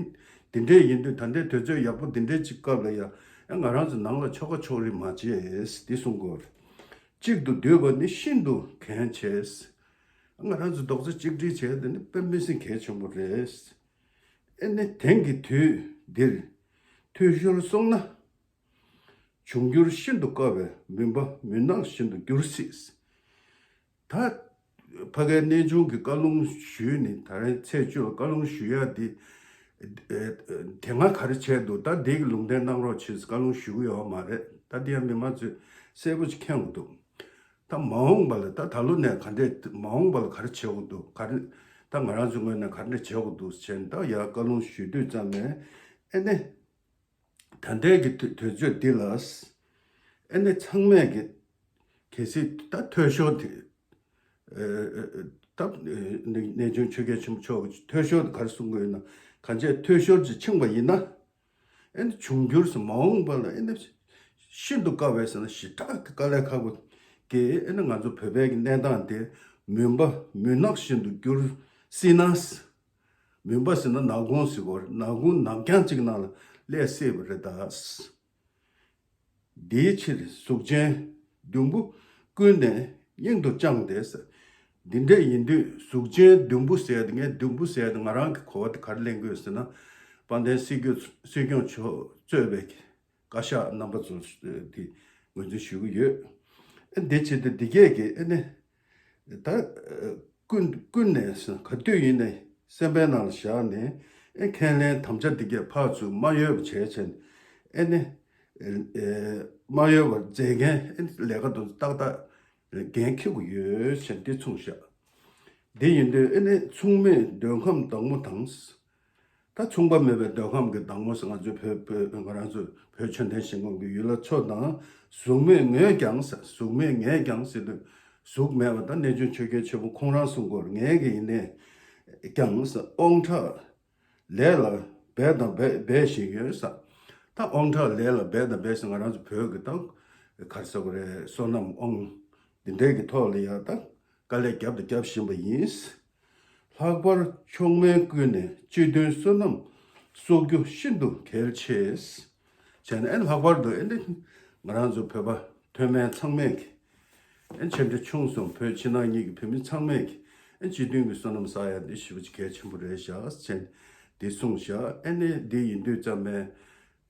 འདི་འདྲའི་ཡིན་དུས་ད་ལྟའི་དུས་ཚོད་ཡག་པོ་འདི་འདྲའི་ཅིག་སྐབས་ལ་ཡང་ང་རང་ཚོ་ནང་ལ་ཆོ་ག་ཕྱོགས་རིས་མ་བྱེད་འདི་གསུང་དགོས། གཅིག་ཏུ་འདུས་པ་ནི་ཤིན་ཏུ་གལ་ཆེ། ང་རང་ཚོ་རྡོག་རྩ་གཅིག་སྒྲིལ་བྱས་དེ་ནི་དཔེ་མི་སྲིད་གལ་ཆེན་པོ་རེད། ཨེ་ནི་དེང་གི་དུས་འདིར་འཐུས་ཤོར་སོང་ན། འབྱུང་འགྱུར་ཤིན་ཏུ་དཀའ་བས་མུན་པ་མུན་ནག་བཞིན་དུ་འགྱུར་སྲིད། ད་ཕ་གའི་གནས་ཆུང་གི་བཀའ་ལུང་ཞུས་ནི་ད་རེས་ཚེས་བཅུ་ལ་བཀའ་ལུང་ཞུ་ཡ་འདི་དེ་སྔ་ག་རེ་བྱས་འདུག་ད་འདི་གི་ལུང་བསྟན་གནང་རོགས་བྱེད་བཀའ་ལུང་ཞུ་གི་ཡོད་མ་རེད། ད་འདི་ཡང་མི་མང་ཚོས་གསལ་པོ་ཅིག་མཁྱེན་དགོས་འདུག་ད་མ་འོངས་པ་ལ་ད་ད་ལོ་ནས་ག་འདྲས་མ་འོངས་པ་ལ་ག་རེ་བྱེད་དགོས་འདུག་ག་རེ་ད་ང་རང་ཚོའི་ངོས་ནས་ག་འདྲས་བྱེད་དགོས་འདུག་བྱས་ནས་ད་ཡར་བཀའ་ལུང་ཞུ་དུས་ཙམ་ནས་ཨེ་ནས། ད་ལྟའི་གི་དུས་དུས་ཚོད་འདི་ལ་ཨེ་ནས་ཚང་མས་གི་གལ་སྲིད་ད་འཐུས་ཤོར་དེ་ད་གནས་ཆུང་ཆོས་རྒྱལ་ཆེན་པོ་མཆོག་གི་འཐུས་ཤོར་དེ་ག་རེ་གསུང་གི་ཡོད་ན་གང་ཅི་འཐུས་ཤོར་ཅིག་ཕྱིན་པ་ཡིན་ན། ཨེ་ནི་འབྱུང་འགྱུར་སུ་མ་འོངས་པ་ལ་ཨེ་ནི་ཤིན་ཏུ་དཀའ་བའི་ཟེར་ན་ཞེ་དྲག་གི་དཀའ་ལས་ཁག་པོ་གི་ཨེ་ནི་ང་ཚོ་བོད་པའི་གི་གནས་སྟངས་དེ་མུན་པ་མུན་ནག་བཞིན་དུ་འགྱུར་སྲིད་ན། མུན་པ་ཟེར་ན་ནག་ཁུང་ཟེར་གོ་རེད། ནག་ཁུང་ནག་རྐྱང་གཅིག་ནང་ལ་སླེབས་སྲིད་པ་རེད་ད། དེའི་ཕྱིར་གཟུགས་ཅན་བདུན་པོ་ཀུན་ནས་སྙིང་དུ་བཅངས་ཏེ། འདི་འདྲ་ཡིན་དུས་གཟུགས་ཅན་བདུན་པོ་ཟེར་ཏེ་ངས་བདུན་པོ་ཟེར་ཏེ་ང་རང་གི་གོ་བ་དེ་ག་རེ་ལེན་དགོས་ཟེར་ན། དཔལ་ལྡན་སྲིད་སྐྱོང་སྲིད་སྐྱོང་མཆོག་གཙོས་པའི་བཀའ་ཤག་རྣམ་པ་ཚོ་དེ་ངོས་འཛིན་ཞུ་གི་ཡོད། ཨེ་འདི་བྱེད་དུས་འདི་གས་ཀྱི་ཨེ་ནི་ད་ཀུན་ཀུན་ནས་ག་དུས་ཡིན་ནའི་སེམས་པའི་ནང་ལ་བཞག་ནས་ཨེ་ཁས་ལེན་དམ་བཅའ་འདི་གས་ཕར་ཚུར་མ་གཡོལ་བ་བྱས་བྱས་ནས་ཨེ་ནི་མ་གཡོལ་བར་མཛད་མཁན་ཨེ་ནི་ལས་ཀ་དེ་ཏག་ཏག་འགན་འཁྱེར་དགོས་ཡོད་བྱས་འདི་མཚུངས་བཞག་འདི་ཡིན་དུས་ཨེ་ནི་མཚུངས་མེད་འདོད་ཁམས་བདག་མོ་དང་། ད་མཚུངས་པ་མེད་པའི་འདོད་ཁམས་ཀྱི་བདག་མོ་ཟེར་ང་ཚོའི་བོད་བོད་ང་རང་ཚོ་བོད་ཆོས་ལྡན་ཞིང་ཁམས་ཀྱི་ཡུལ་ལྷ་མཚོ་དང་གཟུགས་མེད་ངོས་ཀྱང་ཟེར་གཟུགས་མེད་ངས་ཀྱང་ཟེར་དུས་གཟུགས་མེད་པ་ད་གནས་ཆུང་ཆོས་རྒྱལ་ཆེན་པོ་ཁོང་རང་གསུང་སྐོར་ངས་ཀྱི་ཡིན་ནས་ཀྱང་ཟེར་དབང་དྲག་ལས་ལ་འབད་དང་འབད་འབད་བཞིན་ཡོད་ཟེར། ད་དབང་དྲག་ལས་ལ་འབད་དང་འབད་ཟེར་ང་རང་ཚོ་བོད་ཀྱི་ད་ག་རེ་ཟེར་དགོས་རེད། བསོད་ནམས་དབང་འདི་འདྲའི་གི་ཐོག་ལ་ཡང་ད། དཀའ་ལས་བརྒྱབ་དང་རྒྱབ་བཞིན་པ་ཡིན། ལྷག་པར་མཆོག་དམན་ཀུན་ནས་སྤྱི་མཐུན་བསོད་ནམས་གསོག་རྒྱུ་ཤིན་ཏུ་གལ་ཆེ། བྱས་ནས་ཨེ་ལྷག་པར་དུ་ཨེ་འདི་ང་རང་ཚོ་བོད་པ་མཐོ་དམན་ཚང་མས་ཀྱི་ཨེ་ཆེ་འབྲིང་ཆུང་གསུམ་བོད་ཕྱི་ནང་གཉིས་ཀྱི་བོད་མི་ཚང་མས་ཀྱི་ཨེ་སྤྱི་མཐུན་གྱི་བསོད་ནམས་བསགས་ཡ་འདི་ཞེ་པོ་ཅིག་གལ་ཆེན་པོ་རེད་བཞག་བྱས་ནས་འདི་གསུངས་བཞག་ཨེ་ནི་འདི་ཡིན་དུས་ཙམ་ནས་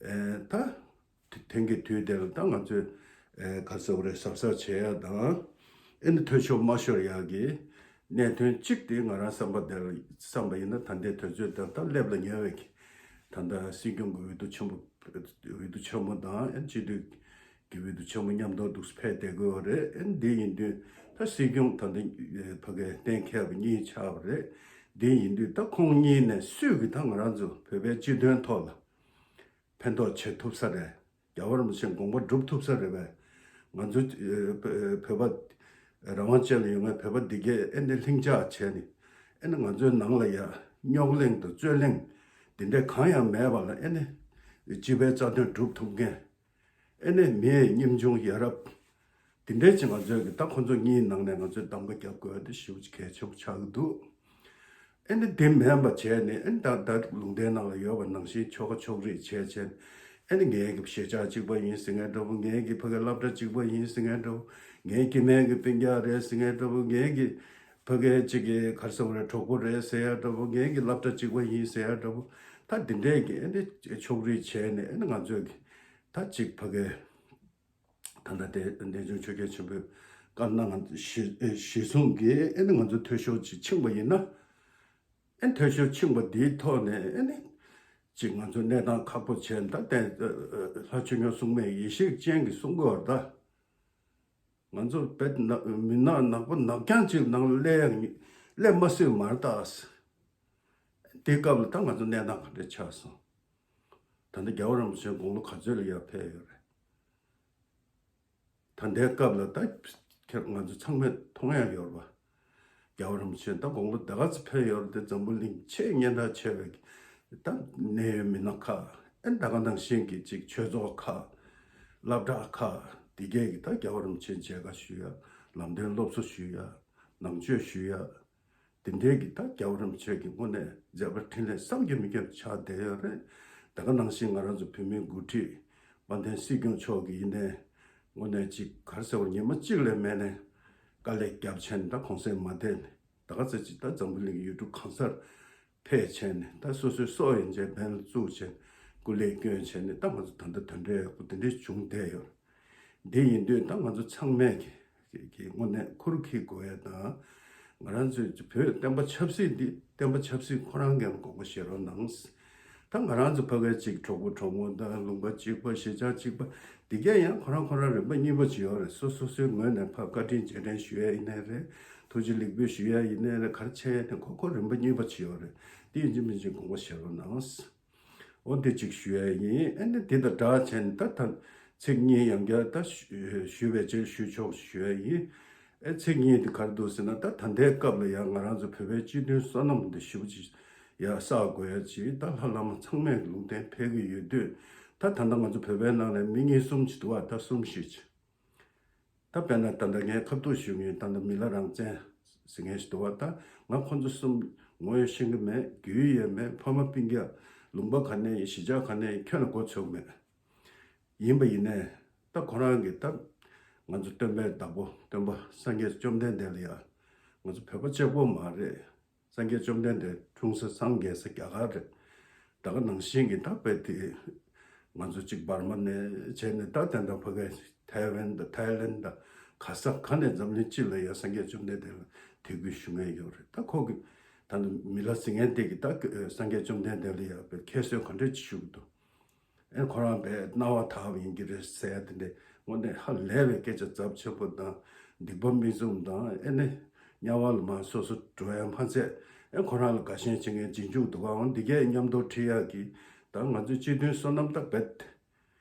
ཨེ་ད། དེང་གི་དུས་དེ་ལ་ད་ང་ཚོས་ཨེ་ག་རེ་ཟེར་དགོས་རེད། གཟབ་གཟབ་བྱེད་ཡ་དང་ཨེ་ནི་འཐུས་ཤོར་མ་ཤོར་ཡ་གི་གནད་དོན་གཅིག་དེ་ང་རང་བསམ་པ་དེ་ལ་བསམ་པ་ཡིན་ན་ད་ལྟའི་དུས་ཚོད་དེ་ད་སླེབས་ལ་ཉེ་བའི་གི་ད་ལྟ་སྲིད་སྐྱོང་གི་འོས་བསྡུ་ཆེན་པོ་འོས་བསྡུ་ཆེན་མོ་དང་ཨེ་སྤྱི་འཐུས་ཀྱི་འོས་བསྡུ་ཆེན་མོ་མཉམ་དུ་འདུག་སེ་ཕེབས་བསྡད་དགོས་པ་རེད། ཨེ་འདི་ཡིན་དུས་ད་སྲིད་སྐྱོང་ད་ལྟ་ཕ་གིའི་གཏན་འཁེལ་བ་གཉིས་ཆགས་པ་རེད། འདི་ཡིན་དུས་ད་ཁོང་གཉིས་ནས་སུས་ཀྱིས་ད་ང་རང་ཚོ་བོད་པའི་སྤྱི་དོན་ཐོག་ལ་ཕན་ཐོགས་བྱེད་ཐུབ་ས་རེད། རྒྱལ་བ་རིན་པོ་ཆེའི་དགོངས་པ་སྒྲུབ་ཐུབ་ས་རེད་པས། ང་ཚོ་ཨ་བོད་པ་རང་དབང་ཅན་ལ་ཡོད་མཁན་བོད་པ་འདི་གས་ཨེ་འདི་ལྷིང་འཇགས་བྱས་ནས་ཨེ་ནི་ང་ཚོའི་ནང་ལ་ཡ་རྙོག་གླེང་དང་རྩོད་གླེང་འདི་འདྲ་གང་ཡང་མེད་པ་ལ་ཨེ་ནི་སྤྱི་པའི་རྩ་དོན་སྒྲུབ་ཐུབ་མཁན། ཨེ་ནས་མིའི་ཉམ་ཆུང་ཡ་རབས། དེ་འདྲའི་ཅིག་ང་ཚོས་ཀྱི་ད་ཁོ་ཚོ་གཉིས་ནང་ནས་ང་ཚོས་གདམ་ག་རྒྱག་དགོས་དེ་ཞེ་པོ་ཅིག་གལ་ཆེན་པོ་ཆགས་ཀྱི་འདུག་ཨེ་ནི་དེ་མིན་པ་བྱས་ནས་ཨེ་ནི་ད་ད་ལུང་བསྟན་ནང་ལ་ཡོད་པ་ནང་བཞིན་ཆོལ་ཁ་ཕྱོགས་རིས་བྱས་བྱས་ནས་ཨེ་ནི་ངའི་གི་གཞིས་ཆགས་གཅིག་པ་ཡིན་ཟེར་མཁན་འདྲ་པོ། ངའི་གི་ཕ་གི་སློབ་གྲྭ་གཅིག་པ་ཡིན་ཟེར་མཁན་འདྲ་པོ། ངའི་སྐྱེ་དམན་གི་སྤུན་ཀྱག་རེད་ཟེར་མཁན་འདྲ་པོ། ངའི་གི་ཕ་གི་གཅིག་གི་ག་རེ་ཟེར་དགོས་རེད། གྲོགས་པོ་རེད་ཟེར་ཡ་འདྲ་པོ། ངའི་གི་སློབ་གྲྭ་གཅིག་པ་ཡིན་ཟེར་ཡ་འདྲ་པོ། ད་དེ་འདྲའི་གི་ཨེ་ནི་ཕྱོགས་རིས་བྱས་ནས་ཨེ་ནི་ང་ཚོས་གི་ད་གཅིག་ཕ་གི་ད་ལྟ་དེ་འདས་བྱུང་ཆོས་རྒྱལ་ཆེན་པོས་བཀའ་གནང་། ང་ཚོ་གཞི་གཞི་བཟུང་གིས་ཨེ་ནི་ང་ཚོ་འཐུས་ཤོར་ཅིག་ཕྱིན་པ་ཡིན་ན། ཨེ་འཐུས་ཤོར་ཕྱིན་པ་འདིའི་ཐོག་ནས་ཨེ་ནི་ཅིག་ང་ཚོ་གནས་སྟངས་ཁག་པོ་བྱས། ད་བསྟན་ལྷ་ཆོས་སྐྱོང་སྲུང་མས་ཡེ་ཤེས་ཅན་གྱིས་གསུང་གི་ཡོད་རེད་ད། ང་ཚོ་བེད་ན་མི་ནག་ནག་པོ་ནག་རྐྱང་ཅིག་ནང་ལ་སླེབས་ཡག་སླེབས་མ་སྲིད་མ་རེད་ད། དེའི་སྐབས་ལ་ད་ང་ཚོ་གནས་སྟངས་ག་འདྲ་ཆགས་སོང་། ད་ལྟ་རྒྱལ་བ་རིན་པོ་ཆེ་དགུང་ལོ་ག་ཚོད་ལ་ཡར་ཕེབས་ཡོད་རེད། ད་ལྟའི་སྐབས་ལ་ད་ཁྱེད་ང་ཚོ་ཚང་མས་མཐོང་ཡག་ཡོད་རེད་པ། རྒྱལ་བ་རིན་པོ་ཆེ་ད་དགུང་ལོ་ད་ག་ཚོད་ཕེབས་ཡོད་རེད་དེ། འཛམ་བུ་གླིང་ཆེས་སྙན་གྲགས་ཆེ་བའི་ད་གནད་ཡོད་མི་སྣ་ཁག་ཨེ་ད་ག་ནང་བཞིན་གྱི་ཅིག་ཆོས་ཚོགས་ཁག་སློབ་གྲྭ་ཁག་འདི་གས་ཀྱི་ད་རྒྱལ་བ་རིན་པོ་ཆེ་མཇལ་ཁ་ཞུ་ཡ། ལམ་སྟོན་སློབ་གསོ་ཞུ་ཡ། ནང་ཆོས་ཞུ་ཡ། དེ་འདྲའི་གི་ད་རྒྱལ་བ་རིན་པོ་ཆེ་གི་དངོས་གནས་མཛད་པ་འཕྲིན་ལས་བསམ་གྱིས་མི་ཁྱབ་ཆགས་བསྡད་ཡོད་རེད། ད་ག་ནང་བཞིན་ང་རང་ཚོ་བོད་མིའི་འགོ་ཁྲིད་དཔལ་ལྡན་སྲིད་སྐྱོང་མཆོག་གིས་ཡིན་ནའི་དངོས་གནས་ཅིག་ག་རེ་ཟེར་བ། ཉི་མ་གཅིག་ལས་མེད་ནས་དཀའ་ལས་བརྒྱབ་བྱས་ནས་ད་གུང་སེང་མ་བསྡད་ནས་ད་ག་ཚོད་ཅིག་ད་འཛམ་བུ་གླིང་གི་ཡུལ་གྲུ་གང་སར་ཕེབས་བྱས་ནས་ད་སོ་སོའི་སྲོག་ཡན་ཆད་འབེན་ལ་བཙུགས་བྱས་ནས་སྐུ་ལས་བསྐྱོན་བྱས་ནས་ད་ང་ཚོ་ད་ལྟ་དོན་འབྲས་ཡག་པོ་དེ་འདྲའི་བྱུང་བསྡད་ཡོད། འདི་ཡིན་དུས་ད་ང་ཚོ་ཚང་མས་ཀྱི་ཀྱི་དངོས་གནས་ཁུར་འཁྱེར་དགོས་ཡ་དང་། ང་རང་ཚོའི་བོད་བསྟན་པ་ཆབ་སྲིད་འདི་བསྟན་པ་ཆབ་སྲིད་ཁོ་རང་གིས་དགོངས་པ་བཞེས་རོགས་གནང་། ད་ང་རང་ཚོ་ཕ་གིའི་ཅིག་གྲོགས་པོ་གྲོགས་མོ་དང་ལུང་པ་གཅིག་པ་གཞིས་ཆགས་གཅིག་པ་འདི་གས་ཡང་ཁོ་རང་ཁོ་རང་རིམ་པ་གཉིས་པ་ཅིག་ཡོད་རེད། སོ་སོ་སོའི་ངོས་ནས་ཕར་བཀའ་དྲིན་རྗེས་དྲན་ཞུ་ཡ་ཡིན་ནའི་རེད། ཐུགས་རྗེ་ལེགས་འབུལ་ཞུ་ཡ་ཡིན་ནའི་རེད། ག་རེ་བྱས་ཡ་དེ་ཁོ་ཁོ་རིམ་པ་གཉིས་པ་ཅིག་ཡོད་རེད། འདི་ཡིན་གཅིག་མིན་གཅིག་དགོངས་པ་བཞེས་རོགས་གནང་། འོ་འདི་གཅིག་ཞུ་ཡ་ཡིན། ཨ་ནི་འདི་དང་སྦྲགས་བྱས་ནས་ད་ད་ཚིག་གཉིས་ཡང་བསྐྱར་ད་ཞུ་ཞུ་བའི་ཆེད་ཞུ་ཆོག་ཞུ་ཡ་ཡིན། ཨེ་ཚིག་གཉིས་དེ་ག་རེ་འདུག་ཟེར་ན། ད་ད་ལྟའི་སྐབས་ལ་ཡང་ང་རང་ཚོ་བོད་པའི་སྤྱི་མཐུན་བསོད་ནམས་འདི་ཞེ་པོ་ཅིག་ཡར་བསགས་དགོས་ཡ་ཅིག་ད་ལྷ་བླ་མ་ཚང་མས་ལུང་བསྟན་ཕེབས་ཀྱི་ཡོད་དུས། ད་ད་ལྟ་ང་ཚོ་བོད་པའི་ནང་ནས་མི་གཉིས་གསུམ་ཅིག་འདུག་བ། ད་གསུམ་བཞི་ཅིག་ད་དཔེར་ན་ད་ལྟ་ངས་ཁ་ཐུག་ཞུ་མཁན་ད་ལྟ་མི་ལ་རང་བཙན་ཟེར་མཁན་ཞིག་འདུག་བ། ད་ང་ཁོ་ཚོ་གསུམ་ངོ་ཡང་ཤེས་ཀྱི་མེད། རྒྱུས་ཡང་མེད། ཕ་མ་སྤུན་ཀྱག་ལུང་པ་ག་ནས་ཡིན། གཞིས་ཆགས་ག་ནས་ཡིན། ཁྱོན་ནས་མགོ་ཚོས་ཀྱི་མེད། ཡིན་པ་ཡིན་ནའི་ད་ཁོ་རང་གིས་ད་ང་ཚོ་སྟོན་པའི་བདག་པོ་སྟོན་པ་སངས་རྒྱས་བཅོམ་ལྡན་འདས་ལ་ཡ་ང་ཚོ་བོད་པ་གཅིག་པོ་མ་རེད། སངས་རྒྱས་བཅོམ་ལྡན་འདས་འཁྲུངས་ས་སངས་རྒྱས་ས་རྒྱ་གར་རེད། ད་ག་ནང་བཞིན་གྱི་ད་དཔེ་དེ་ང་ཚོ་གཅིག་འབར་མ་ནས་བྱས་ནས་ད་དེ་འདྲ་ཕ་གི་ཐའེ་ཝན་དང་ཐའི་ལེན་དང་ག་ས་ག་ནས་འཛམ་གླིང་སྤྱི་ལ་ཡ་སངས་རྒྱས་བཅོམ་ལྡན་འདས་ལ་དད་གུས་ཞུ་མཁན་ཡོད་རེད། ད་ཁོ་གི་ད་ནི་མི་ལ་ཟེར་མཁན་དེ་གི་ད་སངས་རྒྱས་བཅོམ་ལྡན་འདས་ལ་ཡ་དཔེ་ཁྱད་གསོད་ག་འདྲ་ཅིག་ཞུ་གི་འདུག་ཨེ་ཁོ་རང་དཔེ་སྣང་བ་དག་པ་ཡིན་གྱི་རེད་ཟེར་ཡ་དེ་འདྲས་དངོས་གནས་ཧ་ལས་པའི་སྐད་ཆ་ཚབས་ཆེན་པོ་དང་། སྡིག་པ་མིག་བཙུམ་དང་། ཨེ་ནི་དམྱལ་བ་ལ་མར་སོ་སོ་འགྲོ་ཡ་མ་ཚད། ཨེ་ཁོ་རང་ལ་དགའ་ཞེན་བྱེད་མཁན་རྗེས་འཇུག་འདུག་ག་འོ་འདི་གས་མཉམ་དུ་ཁྲིད་ཡག་གི་ད་ང་ཚོའི་སྤྱི་མཐུན་བསོད་ནམས་ད་རྦད་དེ་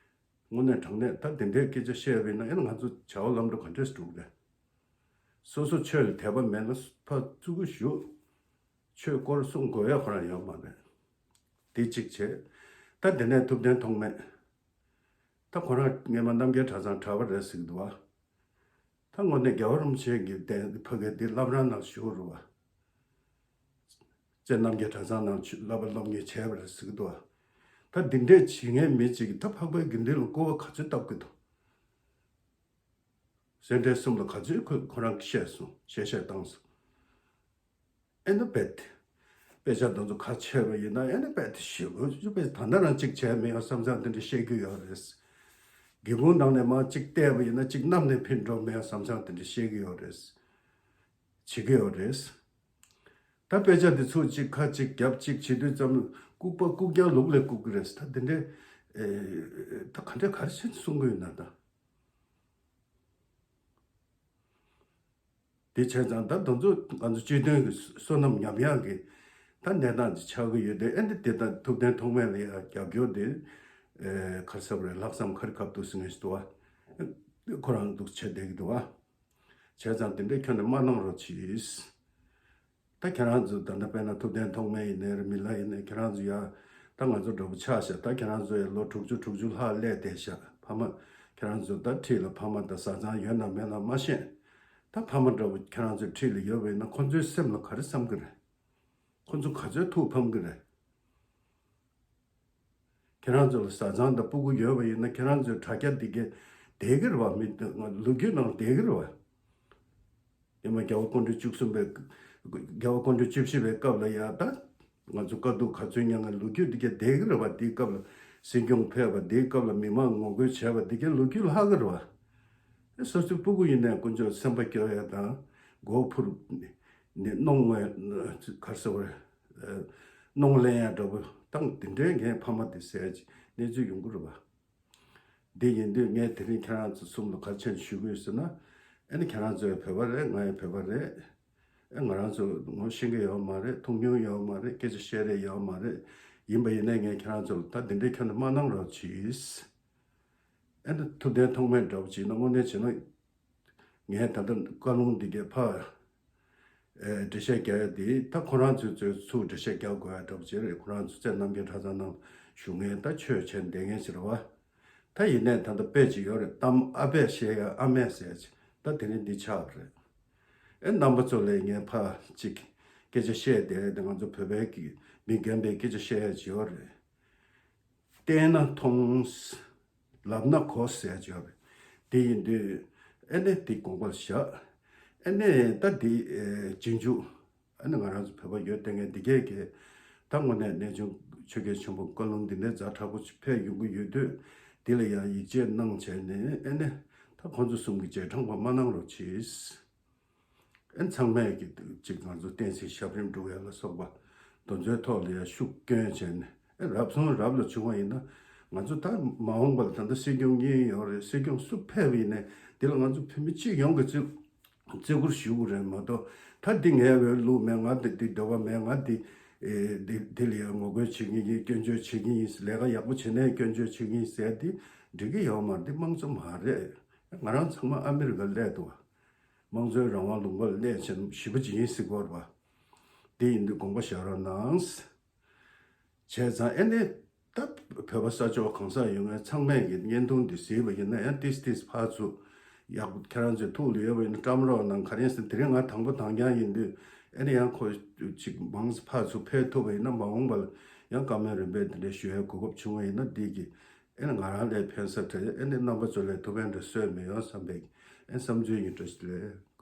དངོས་གནས་དྲང་གནས་ད་དེ་འདྲའི་སྐད་ཆ་བཤད་པ་ཡིན་ན། ཨེ་ནི་ང་ཚོ་བྱ་བ་ལམ་འགྲོ་ག་འདྲས་འགྲོ་གི་རེད། སོ་སོ་ཆོས་ལ་དད་པ་མེད་ན་ཕར་བཙུགས་གི་བཞུགས། ཆོས་སྐོར་གསུང་དགོས་ཡ་ཁོ་རང་ཡོད་མ་རེད། དེ་གཅིག་བྱས། ད་དེ་ནས་ཐུབ་བསྟན་ཐོགས་མེད། ད་ཁོ་རང་སྔས་མ་རྣམ་རྒྱལ་གྲྭ་ཚང་གྲྭ་པ་རེད་ཟེར་གི་འདུག་བ། ད་དངོས་གནས་རྒྱལ་བ་རིན་པོ་ཆེ་གི་གདན་ཕ་གི་འདི་བླ་བྲང་ནང་བཞུགས་རེད་བ། རྗེ་རྣམ་རྒྱལ་གྲྭ་ཚང་ནང་ཆུ་བསླབ་པ་སློབ་གཉེར་བྱས་པ་རེད་ཟེར་གི་འདུག་བ། ད་འདི་འདྲས་བྱེད་མཁན་མི་གཅིག་གིས་ད་འཕགས་པའི་དགེ་འདུན་ལ་སྐུར་བ་ག་ཚོད་བཏབ་གི་འདུག་སེ་འབྲས་གསུམ་ལ་ག་ཚོད་ཁོ་ཁོ་རང་གིས་བཤད་སོང་། བཤད་བཤད་བཏང་སོང་། ཨེ་ནི་རྦད་དེ། དཔེ་ཆ་དེ་ཚོ་ཁ་ཕྱེ་བ་ཡིན་ན་ཨེ་ནི་རྦད་དེ་ཞེ་པོ་ཅིག་དཔེ་ད་ལྟ་རང་གཅིག་བྱས་མེད་ཡ་བསམ་བསམ་དེ་འདྲ་བཤད་རྒྱུ་ཡོད་རེད། སྒེའུ་ཁུང་ནང་ནས་མར་གཅིག་བལྟས་པ་ཡིན་ན་གཅིག་བསྣམས་ནས་ཕྱིན་འགྲོ་མེད་ཡ་བསམ་བསམ་དེ་འདྲ་བཤད་ཀྱི་ཡོད་རེད། བྱེད་ཀྱི་ཡོད་རེད། ད་དཔེ་ཆ་དེ་ཚུར་གཅིག་ཁ་གཅིག་རྒྱབ་གཅིག་བྱེད་དུས་ཙམ་ལྐུགས་པ་ལྐུགས་རྐྱང་ལུག་ལས་ལྐུགས་ཀྱི་རེད། ད་དེ་འདྲའི་ཨེ་ད་ག་འདྲ་ག་རེ་བྱས་གསུང་གི་ཡོད་ན་ད། དེ་བྱས་ཙང་ད་དེ་ཚོ་ང་ཚོ་སྤྱི་དོན་གྱི་བསོད་ནམས་ཉམས་ཡག་གི་ ད་གནས་སྟངས་ཅིག་ཆགས་ཀྱི་ཡོད་དེ། ཨ་ནི་དེ་ལྟར་ཐུབ་བསྟན་ཐོགས་མེད་ལ་ཡང་རྒྱབ་སྐྱོར་དེ་ཨེ་ག་རེ་ཟེར་དགོས་རེད། ལྷག་བསམ་ག་རེ་གབ་འདུག་ཟེར་མཁན་ཞིག་འདུག་བ། ཁོ་རང་འདུག་བྱས་བསྡད་ཀྱི་འདུག་བ། བྱས་ཙང་དེ་འདྲའི་ཁྱོན་ནས་མ་གནང་རོགས་གྱིས། ད་ཁྱེད་རང་ཚོ་ད་ལྟ་དཔེར་ན་ཐུབ་བསྟན་ཐོགས་མེད་ཡིན་ནའི་རེད། མི་ལ་ཡིན་ནའི་ཁྱེད་རང་ཚོ་ཡ། ད་ང་ཚོ་འདྲ་པོ་ཆགས་ཤག་ད་ཁྱེད་རང་ཚོ་ཡ་ལོ་དྲུག་ཅུ་དྲུག་ཅུ་ལྷག་སླེབས་བསྡད་ཤག་ཕ་མ་ཁྱེད་རང་ཚོ་ད་འཁྲིས་ལ་ཕ་མ་དང་བཟའ་ཚང་ཡོད་ན་མེད་ན་མ་ཤེས། ད་ཕ་མ་འདྲ་པོ་ཁྱེད་རང་ཚོའི་འཁྲིས་ལ་ཡོད་པ་ཡིན་ན་ཁོ་ཚོའི་སེམས་ལ་ག་རེ་བསམ་གི་རེད། ཁོ་ཚོ་ག་ཚོད་ཐུགས་ཕམ་གི་རེད། ཁྱེད་རང་ཚོ་ལ་བཟའ་ཚང་དང་སྤུ་གུ་ཡོད་པ་ཡིན་ན་ཁྱེད་རང་ཚོའི་དྲ་རྒྱ་འདི་གའི་བསྡད་ཀྱི་རེད་བ། མི་ལོ་རྒྱུས་ནང་བསྡད་ཀྱི་རེད་བ། ཡིན་ན་རྒྱལ་བ་སྐུ་ཕྲེང་བཅུ་གསུམ་པའི་རྒྱལ་བ་སྐུ་ཕྲེང་བཅུ་བཞི་པའི་སྐབས་ལ་ཡ་ད་ང་ཚོ་དཀའ་སྡུག་ག་ཚོད་མྱངས་ངེ་ལོ་རྒྱུས་འདི་གའི་བསྡད་ཀྱི་རེད་བ། དེའི་སྐབས་ལ་སྲིད་སྐྱོང་ཕེབས་པ་དེའི་སྐབས་ལ་མི་མང་ངོ་རྒོལ་བྱས་པ་འདི་གའི་ལོ་རྒྱུས་ལྷག་གི་རེད་བ། སོ་སོའི་སྤུ་གུ་ཡིན་ནའི་དཀོན་མཆོག་སེམས་པ་སྐྱོ་ཡ་དང་མགོ་ཕུར་ནས་གནོང་བའི་ག་རེ་ཟེར་བ་རེད། གནོང་ལེན་ཡ་འདྲ་པོ་བཏང་དེ་འདྲའི་ངའི་ཕ་མ་དེ་ཟེར་གྱི་གནས་ཚུལ་ཡོང་གི་རེད་བ། འདི་ཡིན་དུས་ངས་དེ་རིང་ཁྱེད་རང་ཚོ་གསུམ་ལ་ག་རེ་བྱས་ནས་ཞུ་གི་ཡོད་ཟེར་ན། ཨ་ནི་ཁྱེད་རང་ཚོ་ཡང་བོད་པ་རེད། ང་ཡང་བོད་པ་རེད། ཨ་ང་རང་ཚོ་ངོ་ཤེས་ཀྱི་ཡོད་མ་རེད། མཐོང་མྱོང་ཡོད་མ་རེད། སྐད་ཆ་བཤད་རེས་ཡོད་མ་རེད། ཡིན་པ་ཡིན་ནའི་ངས་ཁྱེད་རང་ཚོ་ལ་ད་འདི་འདྲའི་ཁྱོན་ནས་མ་གནང་རོགས་གྱིས། ཨ་ནི་ཐུབ་བསྟན་ཐོགས་མེད་འདྲ་པོ་བྱས་ན་དངོས་གནས་བྱས་ན། ངས་ད་ལྟ་བཀའ་ལུང་འདི་གའི་ཕར་ཨེ་འགྲེལ་བཤད་རྒྱག་ཡ་དེ་ད་ཁོ་རང་ཚོའི་ཚོའི་ཚུར་འགྲེལ་བཤད་རྒྱག་དགོས་ཡ་འདྲ་པོ་ཅིག་རེད། ཁོ་རང་ཚོ་སྲས་རྣམ་རྒྱལ་གྲྭ་ཚང་ནང་བཞུགས་མཁན་ད་ཆོས་བྱས་བསྡད་མཁན་ཞིག་རེད་བ། ད་ཡིན་ནའི་ད་ལྟ་དཔེ་ཅིག་ཡོད་རེད། གཏམ་ཨ་ཕས་བཤད་ཡ་ཨ་མས་ཟེར་ཅིག་ད་དེ་རིང་འདི་ཆགས་པ་རེད། ཨེ་རྣམ་པ་ཚོ་ལ་ངས་ཕར་ཅིག་སྐད་ཆ་བཤད་བསྡད་དེ། ང་ཚོ་བོད་པའི་གི་མི་རྒན་པའི་སྐད་ཆ་བཤད་ཡ་ཅིག་ཡོད་རེད། བལྟས་ན་མཐོང་། ལབ་ན་གོ་ཟེར་ཡ་ཅིག་ཡོད་རེད། དེ་ཡིན་དུས་ཨ་ནི་དེ་དགོངས་པར་བཞག་ཨ་ནི་ད་དེ་ཨེ་རྗེས་འཇུག་ཨ་ནི་ང་རང་ཚོ་བོད་པ་ཡོད་བསྡད་མཁན་འདི་གས་ཀྱིས་ད་དངོས་གནས་གནས་ཆུང་ཆོས་རྒྱལ་ཆེན་པོ་བཀའ་ལུང་འདི་འདྲའི་ཛ་དྲག་པོ་ཅིག་ཕེབས་ཡོང་གི་ཡོད་དུས། འདི་ལ་ཡང་ཡིད་ཆེས་གནང་བྱས་ནས་ཨ་ནི་ད་ཁོང་ཚོ་གསུམ་གྱི་རྗེས་འབྲང་པ་མ་གནང་རོགས་གྱིས། ཨེ་ཚང་མས་ཀྱི་ཅིག་ང་ཚོ་བསྟན་སྲིད་ཞབས་རིམ་སྒྲུབ་ཡ་ལ་སོགས་པ་དེ་ཚོའི་ཐོག་ལ་ཡ་ཤུགས་སྐྱོན་བྱས་ནས། ཨེ་རབ་བྱུང་རབ་ལ་བྱུང་བ་ཡིན་ན་ང་ཚོ་ད་མ་འོངས་པ་ལ་ད་ལྟ་སྲིད་སྐྱོང་གཉིས་ཡོད་རེད། སྲིད་སྐྱོང་སུ་ཕེབས་པ་ཡིན་ནའི་དེ་ལ་ང་ཚོ་བོད་མི་སྤྱི་ཡོངས་ཀྱི་བརྩི་བརྩི་བཀུར་ཞུ་དགོས་རེད་མ་གཏོགས། ད་འདི་ངའི་འོས་བླུགས་མེད། ང་འདི་འདི་འདོད་པ་མེད། ང་འདི་ཨེ་འདི་འདི་ལ་ཡ་ངོ་རྒོལ་བྱེད་ཀྱི་ཡིན། སྐྱོན་བརྗོད་བྱེད་ཀྱི་ཡིན། ལས་ཀ་ཡག་པོ་བྱེད་ནའི་སྐྱོན་བརྗོད་བྱེད་ཀྱི་ཡིན་ཟེར་འདི་འགྲིག་གི་ཡོད་མ་རེད། འདི་དམངས་གཙོ་མ་རེད། ང་རང་ཚང་མ་ཨ་མི་རི་ཀ་སླེབས་འདུག་བ། དམངས་གཙོའི་རང་དབང་ལུང་པ་ལ་གནས་ཆེན་ཞེ་པོ་ཅིག་ཡིན་སྲིད་ཀྱི་ཡོད་རེད་པ། འདི་ཡིན་དུས་དགོངས་པ་བཞག་རོགས་གནང་། བྱས་ཙང་ཨེ་ནི་ད་བོད་པ་ས་ཕྱོགས་གང་སར་ཡོད་མཁན་ཚང་མས་ཀྱི་བརྙན་ཐུང་འདི་གཟིགས་པ་ཡིན་ན་ཡང་ཏིས་ཏིས་ཕར་ཚུར་ཡག་པོ་ཁྱེད་རང་ཚོའི་ཐུགས་ལ་ཡོད་པ་ཡིན་ན་བཀྲམ་རོགས་གནང་། ག་རེ་ཡིན་ཟེར་ན་དེ་རིང་ང་དང་པོ་དང་རྐྱང་ཡིན་དུས་ཨེ་ནི་ཡང་ཁོ་ཅིག་མང་ཙམ་ཕར་ཚུར་ཕེབས་ཐུབ་པ་ཡིན་ན་མ་འོངས་པ་ལ་ཡང་བཀའ་མོལ་རིམ་པས་འདི་འདྲ་ཞུ་ཡའི་གོ་སྐབས་བྱུང་བ་ཡིན་ན་འདི་གི་ཨེ་ནི་ང་རང་ལ་ཕན་ས་འདྲ། ཨེ་ནི་རྣམ་པ་ཚོ་ལ་ཐུགས་ཕན་འདྲ་གསོས་མི་ཡོང་བསམ་པའི་ཨེ་བསམ་ཚུལ་ཡིན། བཀྲ་ཤིས་བདེ་ལེགས།